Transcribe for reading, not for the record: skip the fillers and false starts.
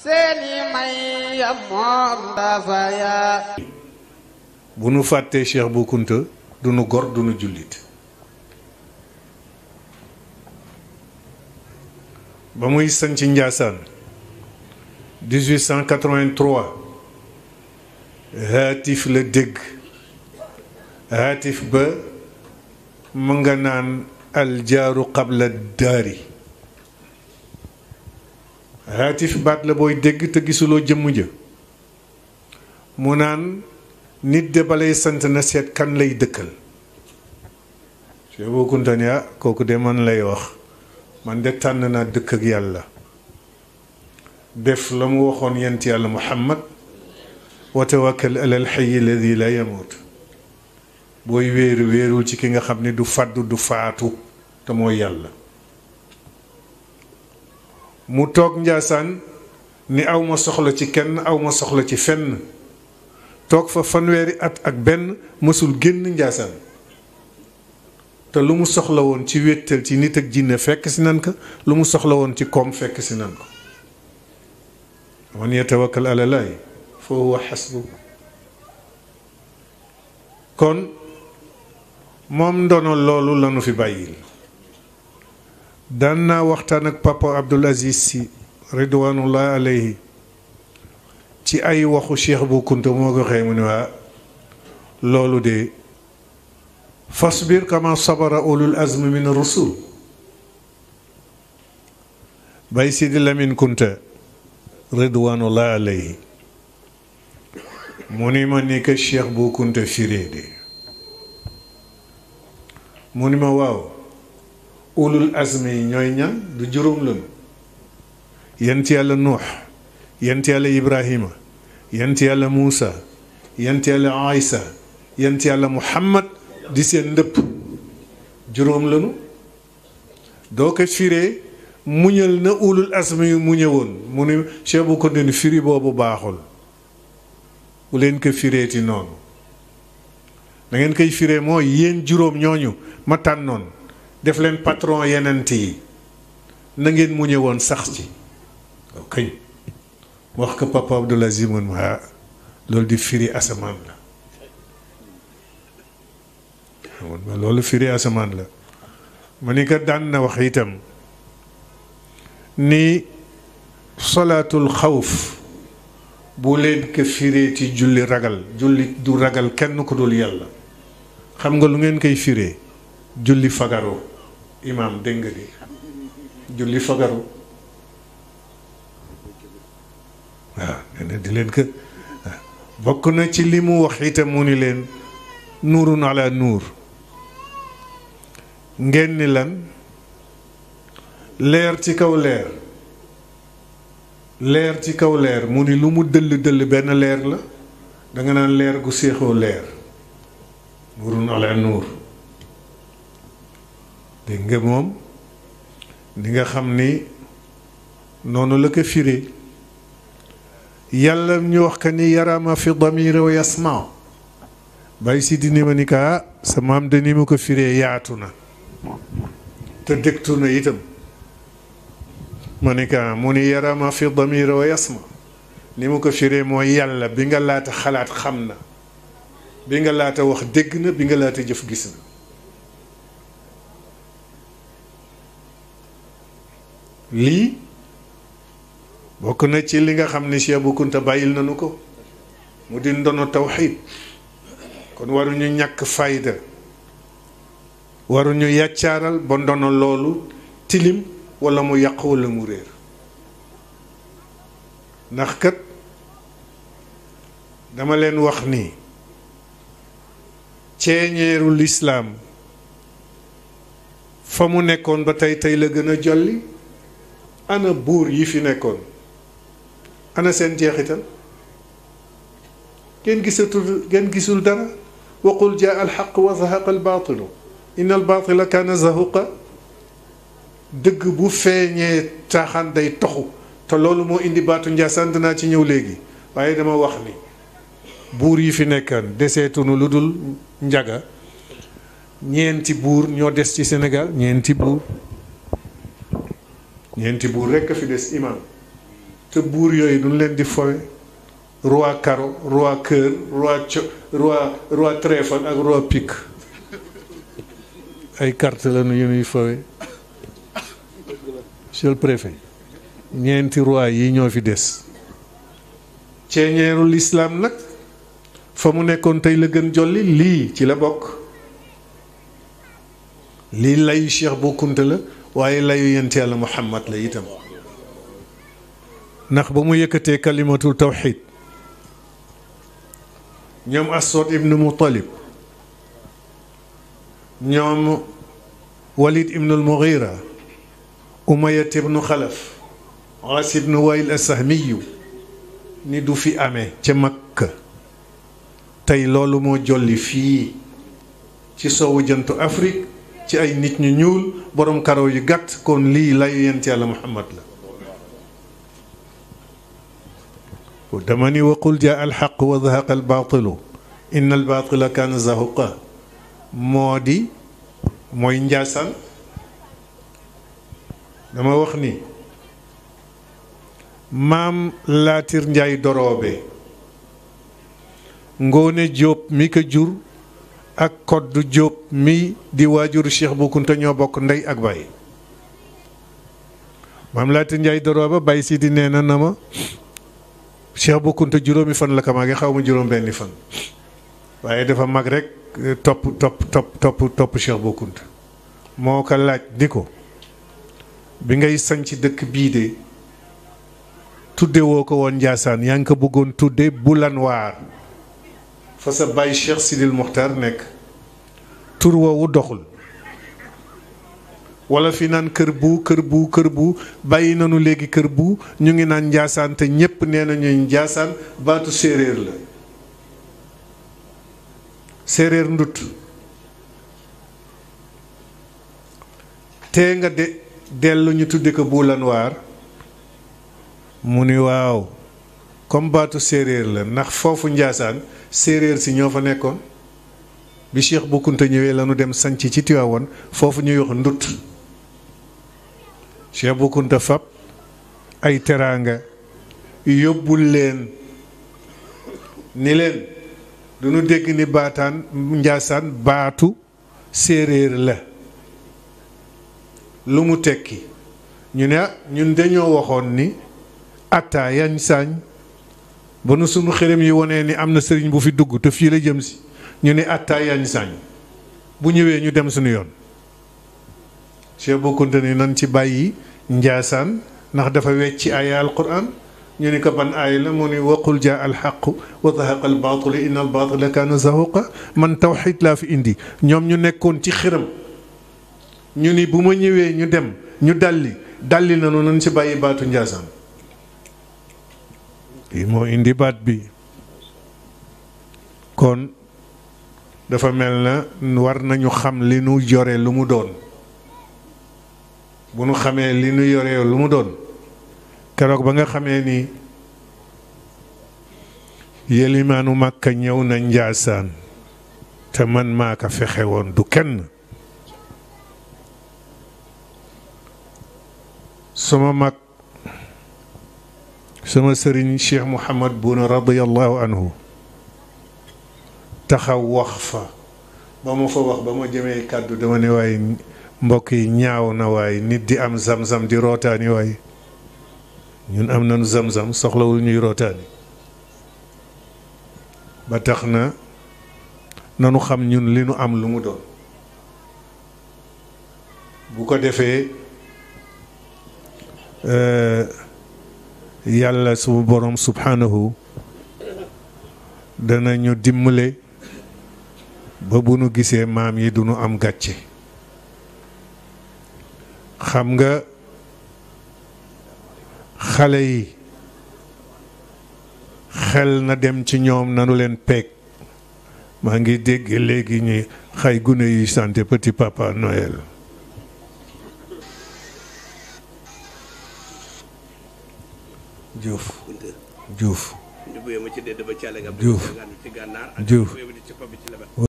seeni may ya moom dafa yaa. bu nu fàttee Cheikh Bou Kounta du nu gor du nu jullit. ba muy sanc Njaasaan 1883 haatif la dégg haatif ba mu nga naan aljaaru qabla daari. haatif baat la booy dégg te gisuloo jëmm ja mu naan nit de balay sant na seet kan lay dëkkal. Cheikh Bou Kounta ne ah kooku de man lay wax man de tànn naa dëkk ak yàlla def la mu waxoon yent yàlla Muhammad wa tawakkal ala alxayi alladi la yamut. booy wéeru wéerul ci ki nga xam ne du fàddu du faatu te mooy yàlla. mu toog Njaasaan ni aw ma soxla ci kenn aw ma soxla ci fenn toog fa fanweeri at ak benn mësul génn Njaasaan te lu mu soxla woon ci wéttal ci nit ak jinne fekk si nan ko lu mu soxla woon ci koom fekk si nan ko. man yatawakkal ala llaahi fa huwa xasbu. kon moom ndono loolu lanu fi bàyyil. daan naa waxtaan ak papa Abdoul Aziz Sy ridwanullahi alayhi ci ay waxu Cheikh Bou Kounta moo ko xëy mu ne waa loolu de fasbir kama sabara ulul azmi min rusul. Baye Sidi Lamine Kounta ridwanullahi alayhi mu ni ma ni ko Cheikh Bou Kounta firee de mu ni ma waaw ulul azmi yi ñooy ñan du juróom lañu yent yàlla nuux yent yàlla ibrahima yent yàlla muusa yent yàlla aysa yent yàlla muhammad di seen ndëpp juróom lañu. doo ko firee muñal na ulul azmi yu mu ñëwoon mu ni Cheikh Bou Kounta ni firi boobu baaxul bu leen ko fireeti noonu da ngeen koy firee mooy yéen juróom ñooñu ma tànnoon def leen patron yenent yi na ngeen mu ñëwoon sax ci kañ wax ko papa Abdoul Aziz mun ma loolu di firi asamaan la mun ma loolu firi asamaan la ma ni ko daan na wax itam ni solaatul xawf bu leen ko firee ci julli ragal julli du ragal kenn ku dul yàlla. xam nga lu ngeen koy firee julli fagaru. imaam dégg nga di julli fagaru waaw nee na di leen ko bokk na ci li mu wax itam mu ni leen nuurun ala nuur. ngeen ni lan leer ci kaw leer leer ci kaw leer mu ni lu mu dëll dëll benn leer la danga naan leer gu séexoo leer nuurun ala nuur. dégg nga moom ni nga xam ni noonu la ko firee yàlla ñu wax ka ni yarama fi damiri wa yasma. Baye Sidi ni ma ni ka sa maam de ni mu ko firee yaatu na te dëgtu na itam ma ni ka mu ni yarama fi damiri wa yasma ni mu ko firee mooy yàlla bi nga laata xalaat xam na bi nga laata wax dégg na bi nga laata jëf gis na. lii bokk na ci li nga xam ne Cheikh Bou Kounta bàyyil nañu ko mu di ndono tawxiid. kon waruñu ñàkk fayda waruñu yàccaaral ba ndono loolu tilim walla mu yàq walla mu réer. ndax kat dama leen wax ni ceeñeeru lislaam fa mu nekkoon ba tey la gën a jolli. ana buur yi fi nekkoon ana seen jeexital ngeen gisul dara. wa qul jaa alxaq wa zahaqa albaatilu inna albaatila kaana zahuqa. dëgg bu feeñee caaxaan day toxu te loolu moo indi baatu Njaasaan dinaa ci ñëw léegi waaye dama wax ni buur yi fi nekkaan deseetunu lu dul njaga. ñeenti buur ñoo des ci Sénégal ñeenti buur rekk a fi des imam te buur yooyu duñ leen di fowe roi carreau roi cœur roi trèfle ak roi pique ay carte la nu yu ñuy fowe. Monsieur le préfet ñeenti roi yi ñoo fi des ceeñeeru lislaam nag fa mu nekkoon tey la gën jolli lii ci la bokk. lii layu Cheikh Bou Kounta la waaye layu yent yàlla Muhammad la itam ndax ba mu yëkkatee kalimatul tawxid ñoom Aswad ibnu Muttalib ñoom Walid ibnu al-Mughira Umayyat ibnu Xalaf Aas ibnu Wayl as-Sahmiyu ni du fi amee ca Makka tey loolu moo jolli fii ci soowu jantu Afrique ci ay nit ñu ñuul borom karaw yu gàtt kon lii layu yent yàlla Muhammad la dama ni waqul jaa alxaq wa zahaqa albaatilu inna albaatila kaana zahuqa moo di mooy njaasaan dama wax ni maam Laatir Njaay Doroobe Ngoone Jóob mi ko jur ak Koddu Jóob mi di waajuru Cheikh Bou Kounta ñoo bokk ndey ak baay maam Laatir Njaay Doroobe bay si di nee na ma Cheikh Bou Kounta juróomi fan la ko magee xaw ma juróom benni fan waaye dafa mag rek topp Cheikh Bou Kounta moo ko laaj di ko bi ngay sañ ci dëkk bii de tudde woo ko woon Njaasaan yaa ngi ko bëggoon tudde Bulanwaar fa sa baay Cheikh Sidil Muxtaar nekk tur woowu doxul wala fi naan kër bu bàyyi nañu léegi kër bu ñu ngi naan Njaasaan te ñépp nee nañu Njaasaan baatu séeréer la séeréer ndut tee nga dellu ñu tudde ko Bulanwaar mu ni waaw comme baatu séeréer la ndax foofu Njaasaan séeréer si ñoo fa nekkoon bi Cheikh Bou Kounta ñëwee la ñu dem sanc ci Tiwaawoon foofu ñuy wax ndut Cheikh Bou Kounta fab ay teraanga yóbbul leen ni leen du ñu dégg ni Njaasaan baatu séeréer la lu mu tekki ñu ne ñun dañoo waxoon ni atta yañ saañ ba nu sunu xërëm yi wonee ni am na sëriñ bu fi dugg te fii la jëm si ñu ne atta yañ saañ bu ñëwee ñu dem suñu yoon Cheikh Bou Kounta ni nan ci bàyyi Njaasaan ndax dafa wecci aaya alquran ñu ni ko ban aaya la mu ni waqul jaa alxaqu wa zahaqa albaatilu inna albaatila kaana zahuqa man tawxiid laa fi indi ñoom ñu nekkoon ci xërëm ñu ni bu ma ñëwee ñu dem ñu dalli nanu nan ci bàyyi baatu Njaasaan lii moo indi baat bi kon dafa mel na war nañu xam li nu yore lu mu doon bu nu xamee li nu yore lu mu doon keroog ba nga xamee ni yelimaanu Màkka ñëw na Njaasaan te man maa ko fexe woon du kenn sama mag sama sëriñ Cheikh Mouhamad Bouna radiyallahu anhu taxaw wax fa ba ma fa wax ba ma jëmee kàddu dama ne waaye mbokk yi ñaaw na waaye nit di am zam-zam di rootaani waaye ñun am nañu zam-zam soxlawul ñuy rootaani ba tax na nanu xam ñun li nu am lu mu doon bu ko defee yàlla sumu borom subhanahu danañu dimbale ba bu nu gisee maam yi du nu am gàcce xam nga xale yi xel na dem ci ñoom nanu leen peeg maa ngi dégg léegi ñuy xay gune yi santé petit papa Noël Diouf Diouf Diouf